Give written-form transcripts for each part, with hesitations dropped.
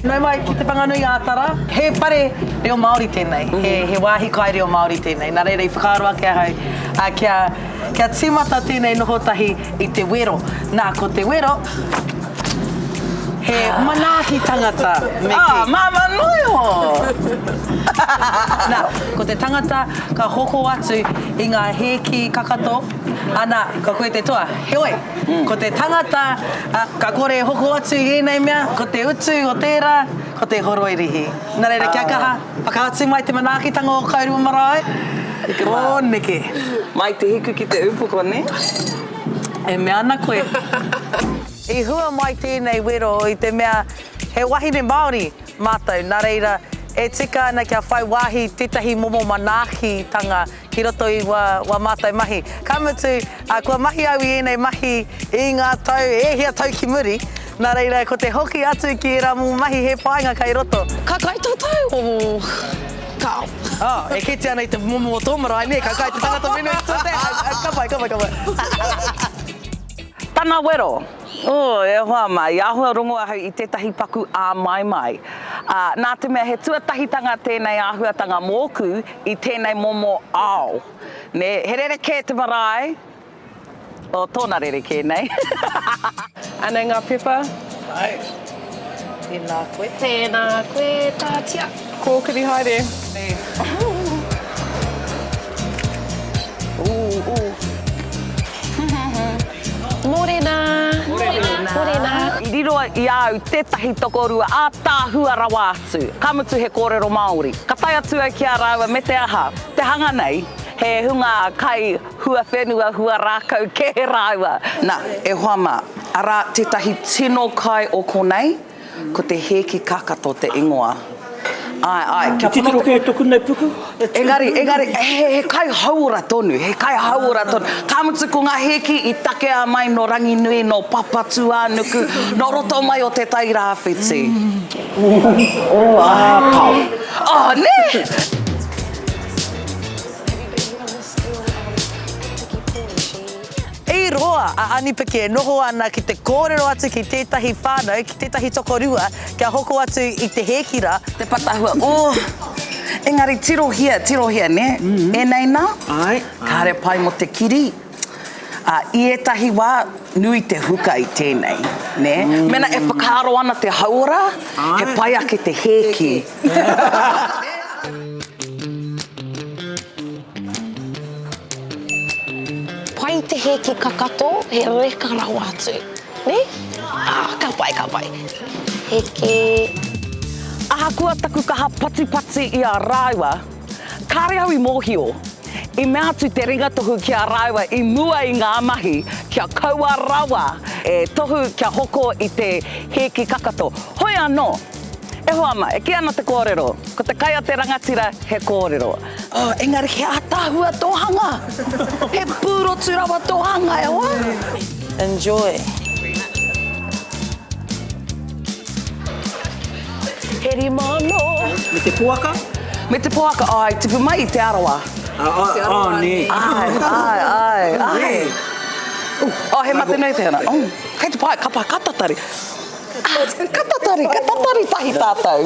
Nau mai ki Te Whanganui a Tara. He whare reo Māori tēnei, he, he wāhi kai reo Māori tēnei. Nā reira i whakaaro ake ahau ā, kia, kia tīmata tēnei noho tahi i te wero. Nā, ko te wero, he manaaki tangata me kī. Ah, māmā noa iho! Nā, ko te tangata ka hoko atu i ngā hēki kakato, ana, ko koe te toa. Heoi, ko te tangata ka kore e hoko atu i ēnei mea, ko te utu o tērā, ko te horoi rihi. Nā reira, kia kaha, whakaatu mai te manaakitanga o Kaurua Marae, o neke. Mai te hiku ki te upoko, nē? E mea ana koe. I hua mai tēnei wero i te mea he wahine Māori mātou, nā reira, e tika ana kia whai wāhi tētahi momo manaakitanga ki roto i wā, wā mātou mahi. Ka mutu, ā, kua mahi au i ēnei mahi i ngā tau, e hia tau ki muri, nā reira, ko te hoki atu ki ērā momo mahi he painga kei roto. Ka kai tātou? Oh, kāo. Oh, e kite ana i te momo o tō marae, nē, ka kai te tangata whenua i tua, ka pai, ka pai, ka pai. Tana wero. Oh, e hoa mā, i āhua rongo ahau i tētahi paku āmaimai. Ā, nā te mea he tuatahitanga tēnei āhuatanga mōku i tēnei momo ao. Nē, he rerekē te marae, oh, tōna rerekē nei. Anei ngā pepa. Ai. Tēnā koe. Tēnā koe, Tātia. Kōkiri haere. Ooh, ooh. Morena! Morena! Morena! I riro i a au tētahi tokorua ātaahua rawa atu, ka mutu he kōrero Māori. Ka tae atu au ki a rāua me te aha, te hanga nei, he hunga kai huawhenua, huarākau kē rāua. Nā, e hoa mā, arā tētahi tino kai o konei, Ko te hēki kakato te ingoa. Āe, āe, kia I titiro kē toku nei puku. Engari, engari, he, he kai hauora tonu, he kai hauora tonu. Ka mutu ko ngā hēki i takea mai nō Ranginui, nō Papatūānuku, nō roto mai o Te Tai Rāwhiti. Oh, ā, pao. Oh, nē! I roa a Anipiki e noho ana ki te kōrero atu ki tētahi whānau, ki tētahi tokorua, kia hoko atu i te hēki rā. Te patahua, oh! Engari tirohia, tirohia, nē? Ēnei nā? Āe. Kāre pai mō te kiri. Ā, i ētahi wā, nui te huka i tēnei, nē? Mēnā e whakaaro ana te hauora, he pai ake te hēki. Pai te hēki kakato, he reka rawa atu. Nē? Ah, ka pai, ka pai. Hēki. Ahakoa taku kaha patipati i a rāua, kāre au i mōhio. I mea atu te ringatohu ki a rāua i mua i ngā mahi kia kaua rawa e tohu kia hoko i te hēki kakato. Hoi anō, E hoa ma, e kī ana te kōrero, ko te kai a te rangatira he kōrero. Oh, engari he ātaahua tō hanga! He pūrotu rawa tō hanga, e hoa! Enjoy. He rima anō. Me te poaka? Me te poaka, oh, i tipu mai i Te Arawa. Ah, ah, ah, nē. Āe, āe, āe, āe. Oh, he mate nui tēnā. Oh, kei te pai, ka pai, ka tatari. Ka tatari, ka tatari tahi tātou.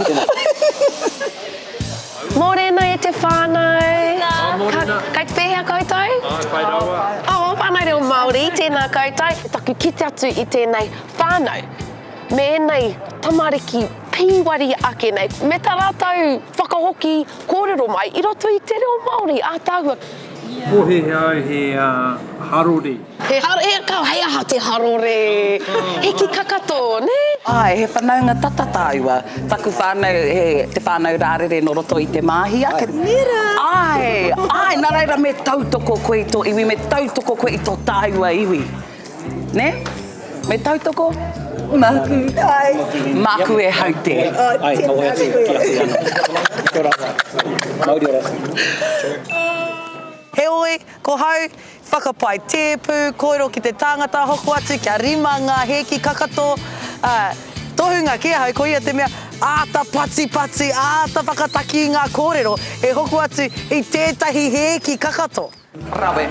Mōrena e te whānau. Ka, kei te pēhea koutou? Āe, pai rawa. Oh, whānau reo Māori, tēnā koutou. Taku kite atu i tēnei whānau me ēnei tamariki pīwari ake nei, me tā rātou whakahoki kōrero mai i roto i te reo Māori ātaahua. Pōhēhē au he harore. He haro, he, ka, he aha te harore? He ki kakato, nē? Āe, he whanaunga tata tāua. Taku whānau, he, te whānau Rārere nō roto i Te Māhia. Nera! Āe, āe, nā reira me tautoko koe i tō iwi, me tautoko koe i tō tāua iwi. Nē? Me tautoko? Māku. Āe. Māku e haute. Āe, ka wae atu ki a koe anō. Kia ora. Mauri ora. Heoi, ko hau, Whakapae tēpu, kōrero ki te tāngata, hoko atu kia rima ngā hēki kakato, ā, tohunga ki ahau ko ia te mea āta patipati, āta whakataki i ngā kōrero e hoko atu i tētahi hēki kakato. Rawe.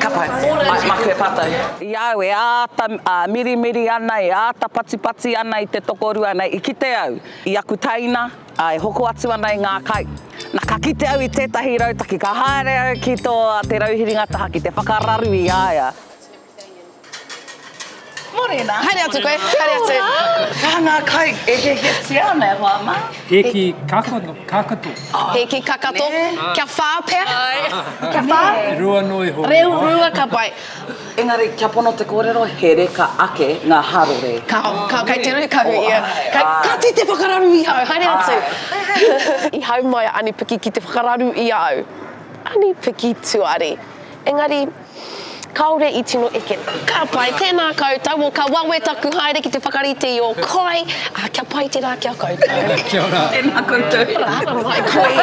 Ka pai. Ai, maku e patai. I a au e āta mirimiri ana, e āta patipati ana i te tokorua nei, i kite au i aku teina e hoko atu ana i ngā kai. Na, ka kite au i tētahi rautaki, ka haere au ki tō Te Rauhiringa taha ki te whakararu i a ia. Morena. Haere atu koe, haere atu. Ka ngā kai e hiahiatia ana e hoa mā. Hēki kakato. Kakato. Hēki kakato. Kia whā pea. Kia whā. Rua noa iho. Reo rua ka pai. Engari, kia pono te kōrero, he reka ake ngā harore. Ka, ka, kei te rukahu ia. Kei, kāti te whakararu i au, haere atu. I hau mai a Anipiki ki te whakararu i a au. Anipiki tuari. Engari, kāore i tino eke. Ka pai, tēnā koutou, o ka wawe taku haere ki te whakarite i ō kai, ā, kia pai te rā ki a koutou. Kia ora. Tēnā koutou. Haramai koe.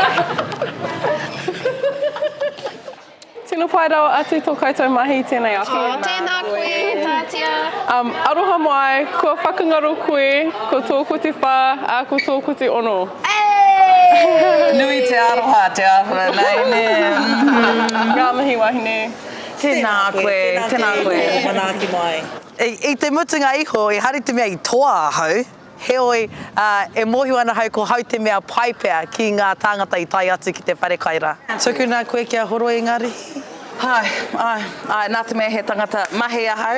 Tino pai rawa atu tō koutou mahi i tēnei ata. Oh, tēnā koe, Tātia. Um, aroha mai, kua whakangaro koe, ko tōku te whā, ā, ko tōku te ono. Nui te aroha te ahua nei ne. Ngā mihi wahine. Tēnā koe, tēnā koe. Manaaki mai. I te mutunga iho, ehara i te mea i toa ahau, heoi, e mōhio ana ahau ko hau te mea pai pea ki ngā tāngata i tae atu ki te wharekai rā. Tukuna koe kia horoi ngā rihi. Āe, āe, āe, nā te mea he tangata mahi ahau,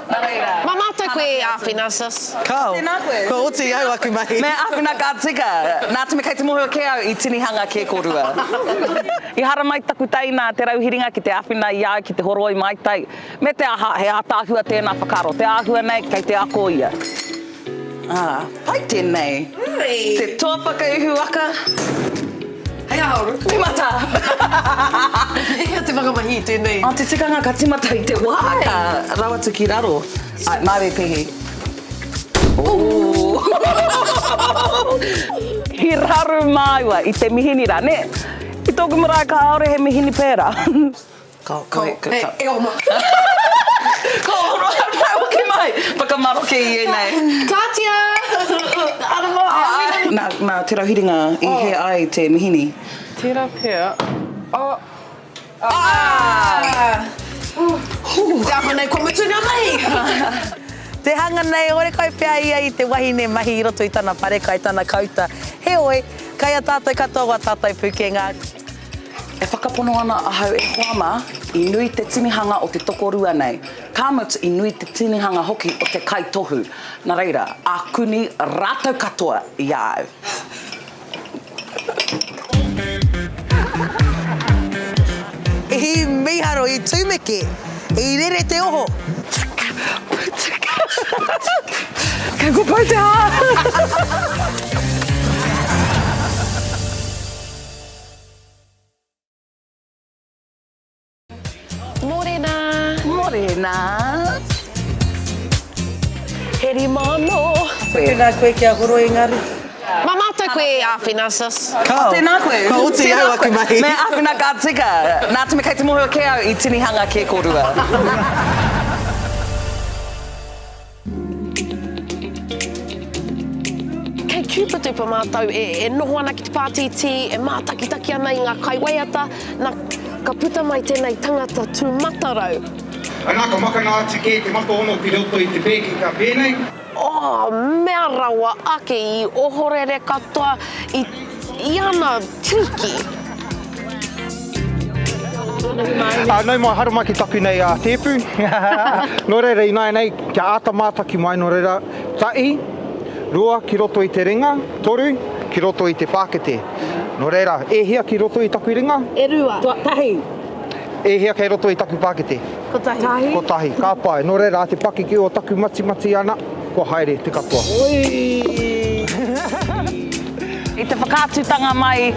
nā reira. Mā mātou koe e āwhina, sis. Kāo, Tēnā koe. kua oti i au aku mahi. Me āwhina ka tika, nā te mea kei te mōhio kē au i tinihanga kē kōrua. I haramai taku teina a Te Rauhiringa ki te āwhina i a au ki te horoi maitai, me te aha, he ātaahua tēnā whakaaro, te āhua nei kei te ako ia. Ā, pai tēnei. Te toa whakaihu waka. Hei aha ora. Timata! Pēhea te whakamahi i tēnei? Ā, te tikanga ka timata i te wā ka rau atu ki raro. Āe, māu e pēhi. Ooh! I raru māua i te mihini rā, nē? I tōku marae kāore he mihini pērā. Ka, ka, ka, ka. E oma. Ka oro mai, hoki mai. Whakamaroke i ēnei. Kātia! Aroha. Nā, nā Te Rauhiringa i hē ai te mihini. Tērā pea. Oh. Ah! Te āhua nei kua mutu ngā mahi! Te hanga nei, horekau pea ia i te wahine mahi i roto i tana wharekai, tana kauta. Heoi, kei a tātou katoa wā tātou pukenga. E whakapono ana ahau e hoa mā, i nui te tinihanga o te tokorua nei, ka mutu i nui te tinihanga hoki o te kaitohu, na reira, ākuni rātou katoa i a au. I miharo, i tumeke, i rere te oho. Kei kopou te hā! Morena. Morena. He rima anō. Tukuna koe kia horoi engari. Ma mātou koe e āwhina, sis. Kao. Tēnā koe. Kua oti au aku mahi. Me āwhina ka tika. Nā te mea kei te mōhio kē au i tinihanga kē kōrua. Kei Cupa mātou e noho ana ki te pātītī, e mātakitaki ana i ngā kaiwaiata, na, ka puta mai tēnei tangata tūmatarau. Ana, ka makana atu kē te mata ono ki roto i te pēke ka pēnei. Oh, mea rawa ake i ohorere katoa i, i ana tiriki. Ā, nau mai, haere mai ki taku nei tēpu. Nō reira, ināianei, kia āta mātaki mai, nō reira, tahi, rua ki roto i te ringa, toru ki roto i te pākete. Nō reira, e hia ki roto i taku ringa? E rua. Tahi. E hia kei roto i taku pākete? Kotahi. Tahi. Kotahi, ka pai. Nō reira, te pakeke o taku matimati ana, kua haere te katoa. Oi! I te whakaatutanga mai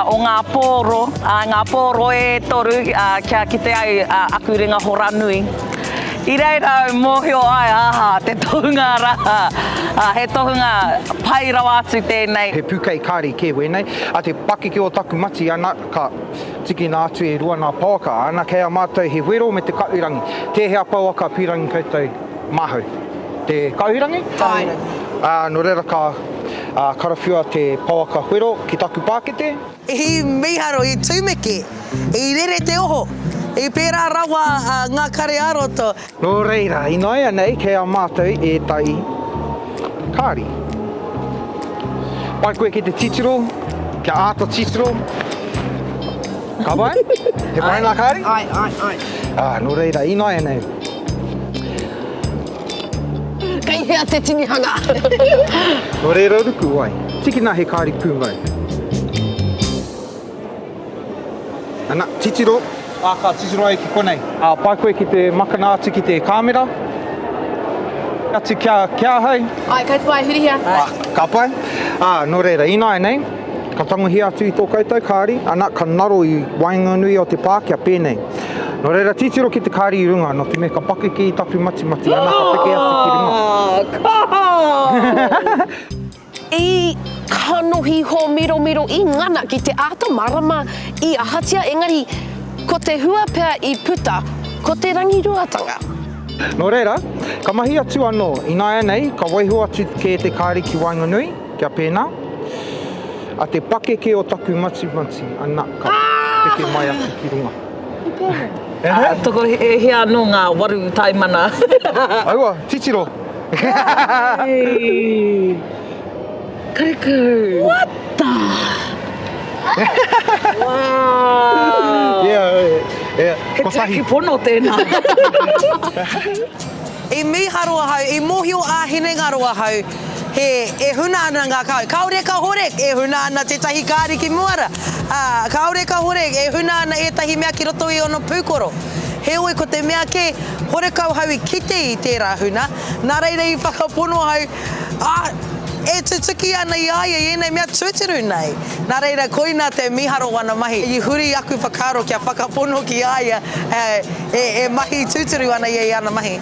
o ngā pōro, ngā pōro e toru kia kite ai aku ringa hora nui. I reira au mōhio ai, aha, te tohunga rā, he tohunga pai rawa atu tēnei. He pūkei kāri kē wēnei. A te pakeke o taku mati ana, ka tikina atu e rua nā pouaka. Ana kei a mātou he wero me te kahurangi. Tēhea pouaka pīrangi koutou māhau? Te kahurangi? Kahurangi. Ā, nō reira ka karawhiua te pouaka whero ki taku pākete. I mīharo, i tumeke, I rere te oho, i pērā rawa ngā kare ā-roto. Nō reira, ināianei kei a mātou ētahi kāri. Pai koe ki te titiro, kia āta titiro. Ka pai? He pai ngā kāri? Ai, ai, ai. Ā, nō reira, ināianei. Kei hea te tinihanga? Nō reira ruku ai. Tikina he kāri pūmau. Ana, titiro. Ā, ka titiro ai ki konei. Ā, pai koe ki te makana atu ki te kāmera. Atu ki a, ki ahau. Āe, kei te pai, hurihia. Ā, ka pai. Ā, nō reira, ināianei, ka tangohia atu i tō koutou kāri, ana, ka ngaro i waenganui o te pā kia pēnei. Nō reira, titiro ki te kāri i runga, nō te mea ka pakeke i taku matimati, ana, ka peke atu ki runga. Ā, ka! I kanohi hōmiromiro i ngana ki te āta mārama i ahatia engari ko te hua pea i puta ko te rangiruatanga. Nō reira, ka mahi atu anō, ināianei, ka waiho atu kē te kāri ki waenganui, kia pēnā, a te pakeke o taku matimati, ana, ka peke mai atu ki runga. I pēhea? Ā, tokohia anō ngā waru taimana. Aua, titiro! Hey! Karekau! What the? Wow! Yeah, yeah. He tiaki pono tēnā. I mīharo ahau, i mōhio ā-hinengaro ahau, he, e huna ana ngā kāri. Kāore kāore e huna ana tētahi kāri ki mua rā. Ā, kāore kāore e huna ana ētahi mea ki roto i ōna pūkoro. Heoi, ko te mea kē, horekau ahau i kite i tērā huna, nā reira i whakapono ahau, ā, e tutuki ana i a ia i ēnei mea tūturu nei. Nā reira, koinā te mīharo o ana mahi. I huri aku whakaaro kia whakapono ki a ia, e, e mahi tūturu ana ia i ana mahi.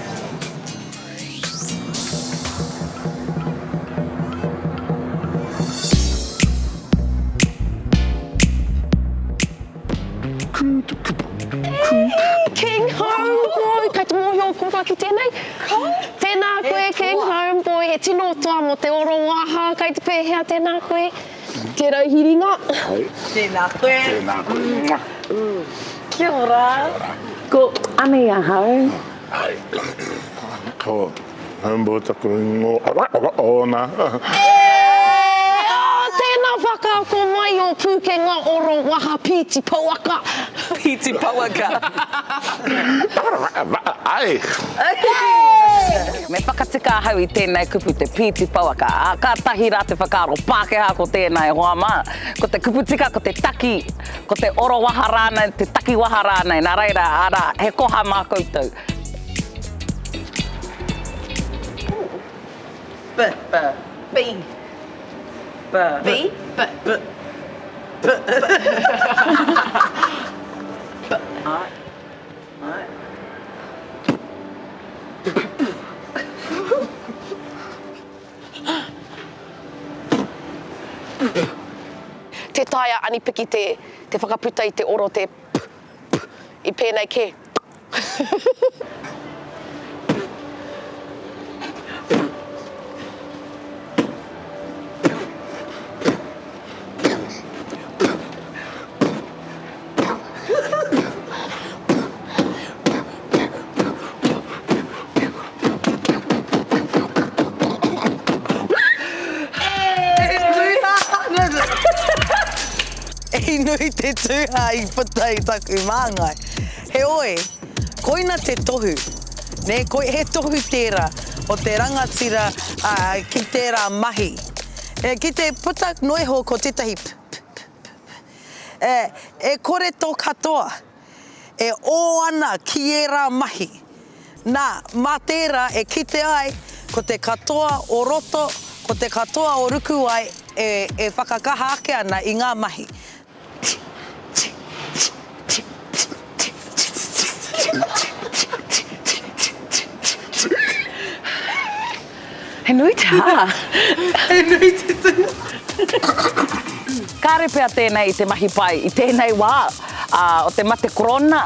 King Homeboy! Kei te mōhio kōrua ki tēnei? Tēnā koe King Homeboy, he tino toa mō te oro waha, kei te pēhea tēnā koe? Te rauhiringa. Tēnā koe. Tēnā koe. Kia ora. Ko Ani ahau. Ai. Ko Homeboy taku ingoa ōna. E! Oh, tēnā whakaako mai ō pūkenga oro waha pīti pouaka. Pīti pouaka. Ai! Me whakatika ahau i tēnei kupu te pīti pouaka. Ā, kātahi rā te whakaaro Pākehā ko tēnā e hoa mā. Ko te kupu tika ko te taki, ko te oro waha rānei, te taki waha rānei. Nā reira, arā, he koha mā koutou. B, B, B, B, B, B, B, B, B, I, I. Tē taea Anipiki te te whakaputa i te oro te p, p, i pēnei kē. I nui te tūhā i puta i taku māngai. Heoi, koina te tohu, nē, koi, he tohu tērā o te rangatira, ā, ki tērā mahi. E, ki te puta noa iho ko tētahi p, p, p, p, p, e, e kore tō katoa e ō ana ki ērā mahi. Nā, mā tērā e kite ai ko te katoa o roto, ko te katoa o Rukuwai e, e whakakaha ake ana i ngā mahi. He nui te hā. He nui te tuna. Kāre pea tēnei i te mahi pai i tēnei wā o te mate korona,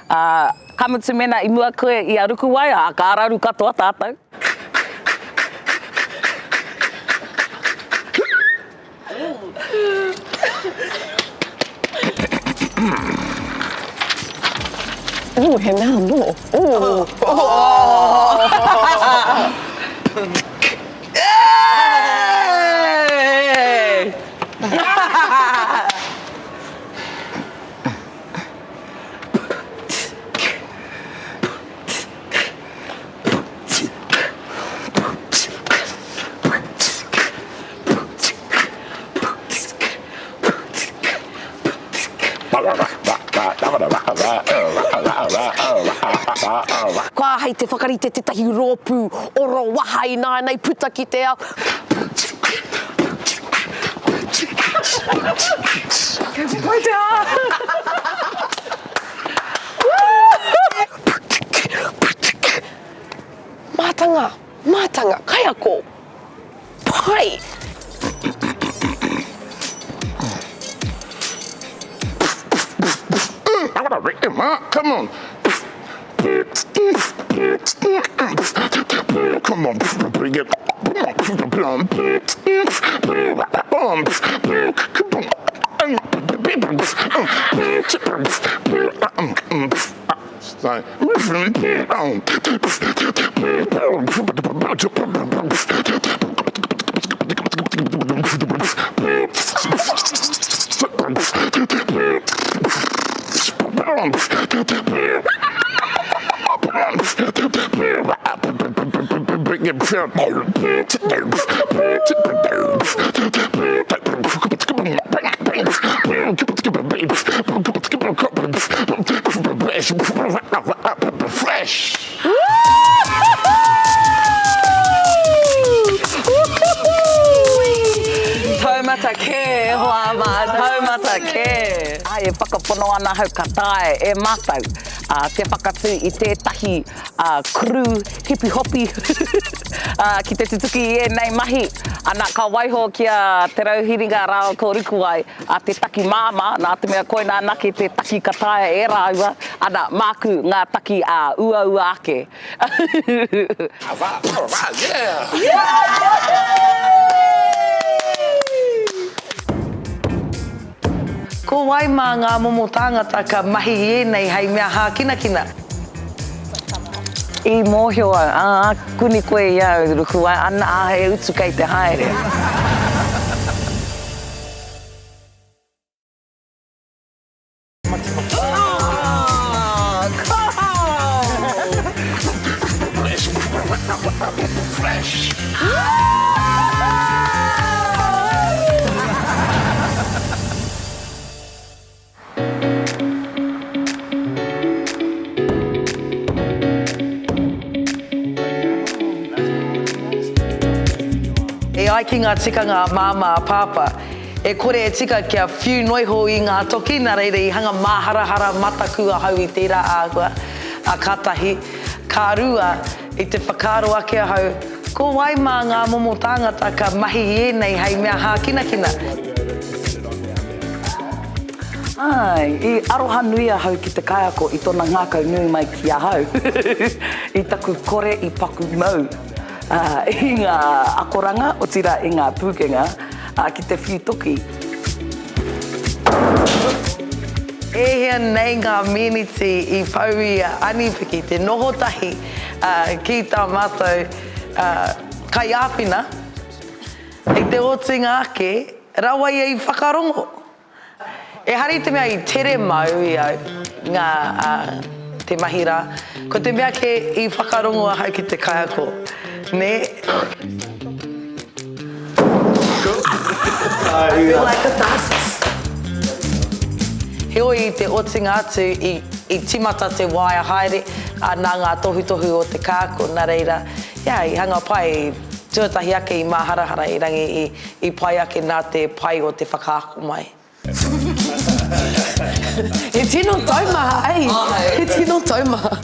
ā, ka mutu mēnā i mua koe i a Rukuwai, ā, ka raru katoa tātou. Ooh, he mea anō. Ooh. Kua āhei te whakarite tētahi rōpū oro waha ināianei puta ki te ao. Kei te pai te hā! Mātanga, mātanga, kaiako, pai! Come on. Come on. Fresh! Taumata kē, e hoa mā, taumata kē. Āe, e whakapono ana ahau ka taea e mātou te whakatū i tētahi crew hipi-hopi ki te tutuki i ēnei mahi. Ana, ka waiho ki a Te Rauhiringa rāua ko Rukuwai te taki māmā, nā te mea koinā anake te taki ka taea e rāua, ana, māku ngā taki uaua ake. Ko wai mā ngā momo tāngata ka mahi i ēnei hei mea hākinakina? I mōhio au, ā, kuni koe i a au, Rukuwai, ana, ā, he utu kei te haere. E ai ki ngā tikanga a Māmā, a Pāpā, e kore e tika kia whiu noiho i ngā toki, nā reira i hanga māharahara mataku ahau i tērā āhua, ā, ka tahi, ka rua, i te whakaaro ake ahau, ko wai mā ngā momo tāngata ka mahi i ēnei hei mea hākinakina? Āe, i aroha nui ahau ki te kaiako i tona ngākau nui mai ki ahau, i taku kore i paku mau i ngā akoranga, otirā i ngā pūkenga ki te whiu toki. E hia nei ngā meneti i pau i a Anipiki te noho tahi ki tā mātou kaiāwhina, i te otinga ake rawa ia i whakarongo. Ehara i te mea i tere mau i au ngā, te mahi rā, ko te mea kē i whakarongo ahau ki te kaiako, nē? I feel like a narcissist. Heoi i te otinga atu i, i timata te waea haere, ā, nā ngā tohutohu o te kaiako, nā reira, yeah, i hanga pai, tuatahi ake i māharahara erangi i, I pai ake nā te pai o te whakaako mai. He tino taumaha, ei! He tino taumaha.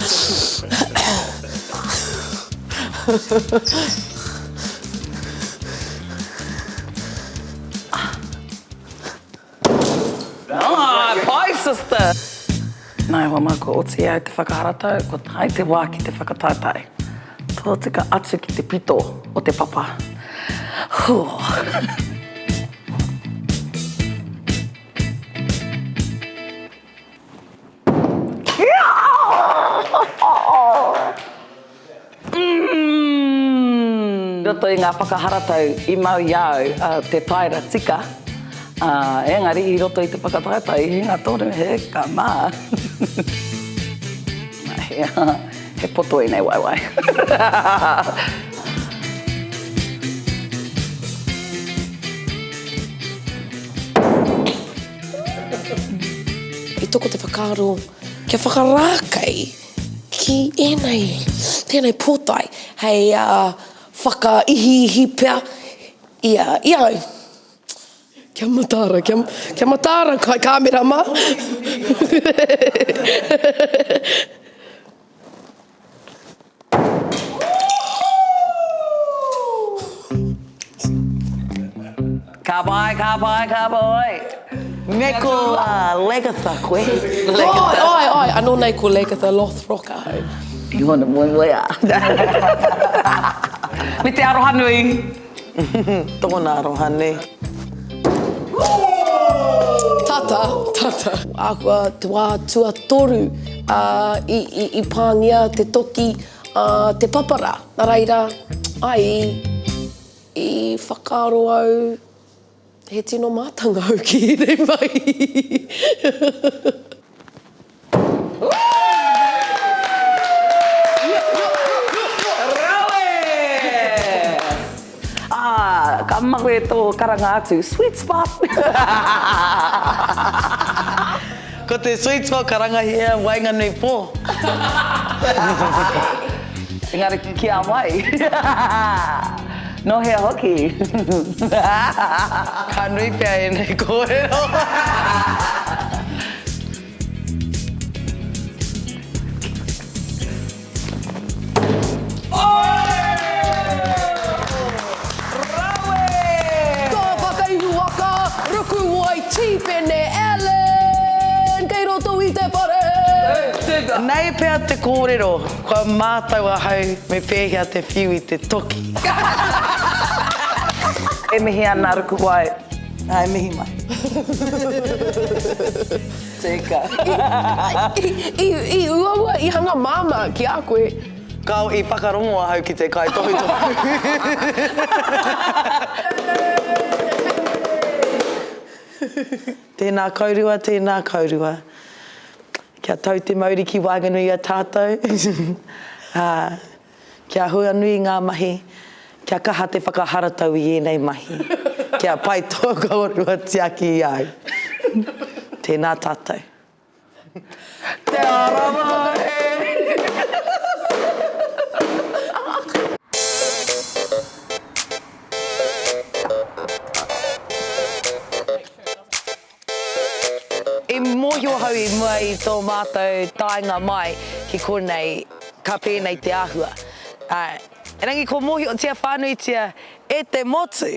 Ah, pai sister! Nā e hoa mā, kua oti au te whakaharatau, kua tae te wā ki te whakataetae. Tōtika atu ki te pito o te papa. Hū. roto i ngā whakaharatau i mau i a au te taera tika, ā, engari i roto i te whakataetae i hinga tonu, he ka mā. He poto ēnei waewae. I toko te whakaaro kia whakarākei ki ēnei, tēnei pōtae hei whakaihiihi pea i a, i a au. Kia mataara, kia, kia mataara kai kāmera mā. Ka pai, ka pai, ka pai. Me ko Lagatha koe. Oi, oi, oi, anō nei ko Lagatha Lothbrok ahau. You wanna moemoeā. Me te aroha nui. Tōna aroha nui. Tata, tata. Āhua te wā tuatoru i pāngia te toki a te papara. Nā reira, ai, i whakaaro au he tino mātanga au ki ēnei mahi. Rawe! Ah, ka mahue tō karanga atu, sweet spot! Ko te sweet spot karangahia waenganui pō. Engari ki a wai? Nō hea hoki? Ka nui pea ēnei kōrero. Ka whakaihu waka, Rukuwai Tīpene Allen kei roto i te whare! Nei pea te kōrero, kua mātau ahau me pēhea te whiu i te toki. E mihi ana Rukuwai. Āe, mihi mai. Tika. I uaua, i hanga māmā ki a koe. Kao, i whakarongo ahau ki te kaitohutohu. Tēnā kourua, tēnā kourua. Kia tau te mauri ki waenganui i a tātou. Ā, Kia huanui ngā mahi, kia kaha te whakaharatau i ēnei mahi. Kia pai tō kōrua tiaki i a au. Tēnā tātou. Te Arawa e! I mōhio ahau i mua i tō mātou taenga mai ki konei ka pēnei te āhua. Erangi kua mōhiotia whānuitia e te motu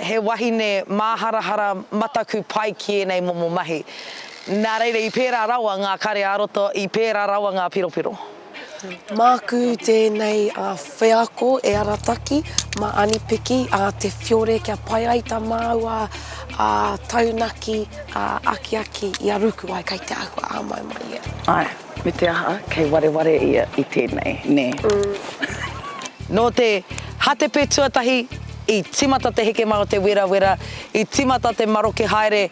he wahine māharahara mataku pai ki ēnei momo mahi. Nā reira i pērā rawa ngā kare ā-roto, i pērā rawa ngā piropiro. Māku tēnei wheako e arataki mā Anipiki a Te Whiore kia pai ai tā māua taunaki, akiaki i a Rukuwai kei te āhua āmaimai ia. Āe, me te aha, kei wareware ia i tēnei, nē? Nō te hatepe tuatahi i tīmata te heke mai o te werawera, i tīmata te maroke haere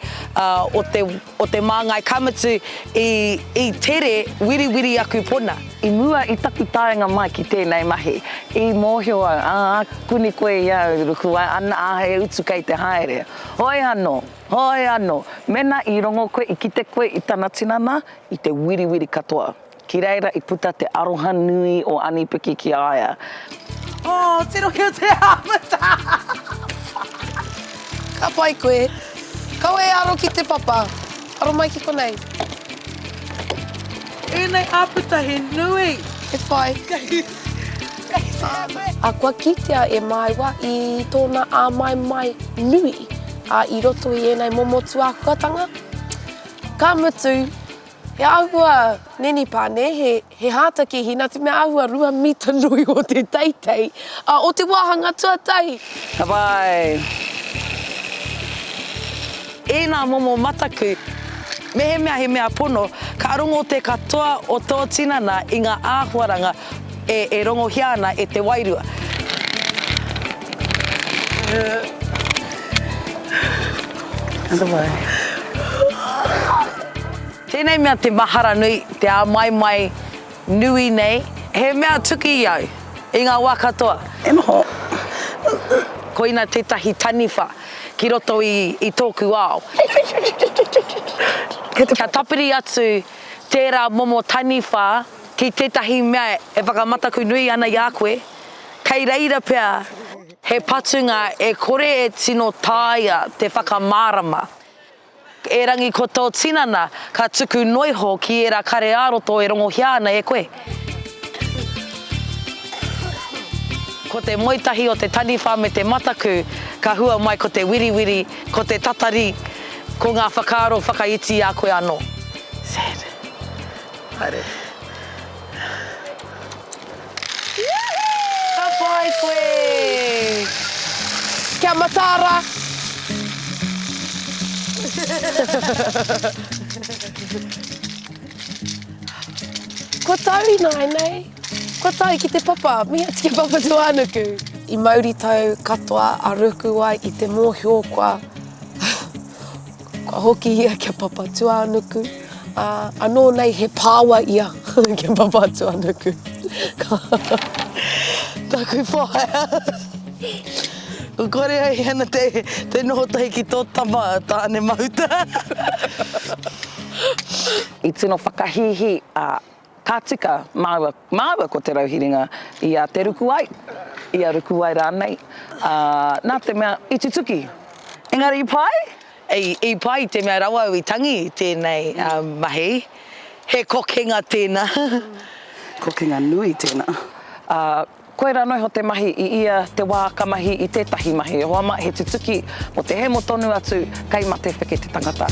o te o te māngai, ka mutu i, i tere wiriwiri aku pona. I mua i taku taenga mai ki tēnei mahi, i mōhio au, ā, kuni koe i a au, Rukuwai, ana, ā, he utu kei te haere. Hoi anō, hoi anō, mēnā i rongo koe, i kite koe i tana tinana, i te wiriwiri katoa. Ki reira i puta te aroha nui o Anipiki ki a ia. Oh, tirohia te āputa! Ka pai koe. Kaua e aro ki te papa. Aro mai ki konei. Ēnei āputa he nui! He pai. A kua kitea e māua i tōna āmaimai nui i roto i ēnei momo tūāhuatanga. Ka mutu, He āhua nenipa, nē, he, he hātakihi, nā te mea āhua 2 mita nui o te teitei, ā, o te wāhanga tuatahi. Ka pai. Ēnā momo mataku, mehemea he mea pono, ka rongo te katoa o tō tinana i ngā āhuaranga e, e rongohia ana e te wairua. Otherwise. Tēnei mea te mahara nui, te āmaimai nui nei, he mea tuki i au i ngā wā katoa. E noho. Koina tētahi taniwha ki roto i, i tōku ao. Kia tapiri atu tērā momo taniwha ki tētahi mea e whakamataku nui ana i a koe, kei reira pea he patunga e kore e tino taea te whakamārama. Erangi ko tō tinana ka tuku noiho ki ērā kare ā-roto e rongohia ana e koe. Ko te moe tahi o te taniwha me te mataku ka hua mai ko te wiriwiri, ko te tatari, ko ngā whakaaro whakaiti i a koe anō. Sad. Haere. Ka pai koe! Kia mataara! Kua tau ināianei, kua tae ki te papa, mihi atu ki a Papatūānuku. I mauritau katoa a Rukuwai i te mōhio kua Kua hoki ia ki a Papatūānuku, ā, anō nei he pāua ia ki a Papatūānuku. Ka Taku whaea. Kua kore ai ana te, te noho tahi ki tō tama, Tāne Mahuta. I tino whakahīhī a Ka tika māua, māua ko Te Rauhiringa i a Te Rukuai, i a Rukuai rānei, ā, nā te mea i tutuki. Engari i pai? I, i pai te mea rawa au i tangi i tēnei mahi. He kokenga tēnā. Kokenga nui tēnā. Ā, koirā noa iho te mahi i ia te wā ka mahi i tētahi mahi. E hoa mā, he tutuki mō te hemo tonu atu kei mate wheke te tangata.